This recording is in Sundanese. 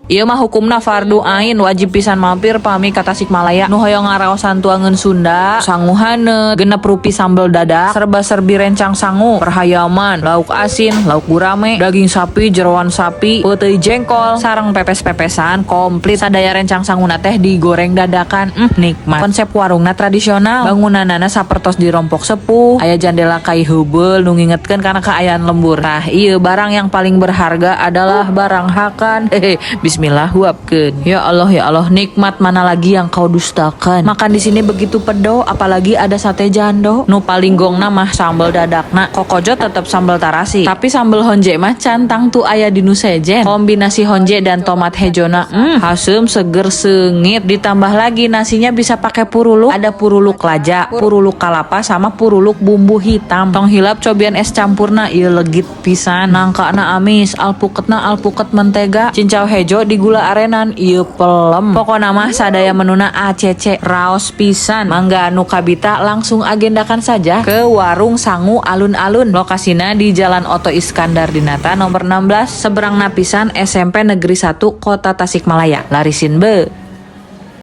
Ieu mah hukumna fardu ain, wajib pisan mampir pami ka Tasikmalaya. Nu hoyong ngaraosan tuangan Sunda, sangu haneut, genep rupi sambal dadak, serba-serbi rencang sangu, perhayaman, lauk asin, lauk gurame, daging sapi, jeroan sapi, peuteuy jengkol, sareng pepes-pepesan komplit. Sadaya rencang sanguna teh digoreng dadakan. Nikmat. Konsep warungna tradisional, bangunanana sapertos dirompok sepuh, aya jandela kai heubeul nu ngingetkeun kana kaayaan lembur. Tah, ieu barang yang paling berharga adalah barang hakan. Hehe, bismillah, huapkeun. Ya Allah, ya Allah, nikmat mana lagi yang kau dustakan? Makan di sini begitu pedo, apalagi ada sate jando. Nu paling gongna mah sambal dadakna. Kokojo tetep sambal tarasi, tapi sambal honje mah can tangtu aya di nu sejen. Kombinasi honje dan tomat hejona, haseum, seger, seungit. Ditambah lagi nasinya bisa pakai puruluk. Ada puruluk laja, puruluk kalapa, sama puruluk bumbu hitam. Tong hilap cobian es campurna, ieu legit pisan. Nangkana amis, alpuketna alpuket mentega, cincau hejo di gula arenan, ieu pelem. Pokona mah sadaya menuna ACC, raos pisan. Mangga anu kabita langsung agendakan saja ke Warung Sangu Alun-Alun. Lokasina di Jalan Oto Iskandar Dinata nomor 16, seberang napisan SMP Negeri 1 Kota Tasikmalaya. Larisin be.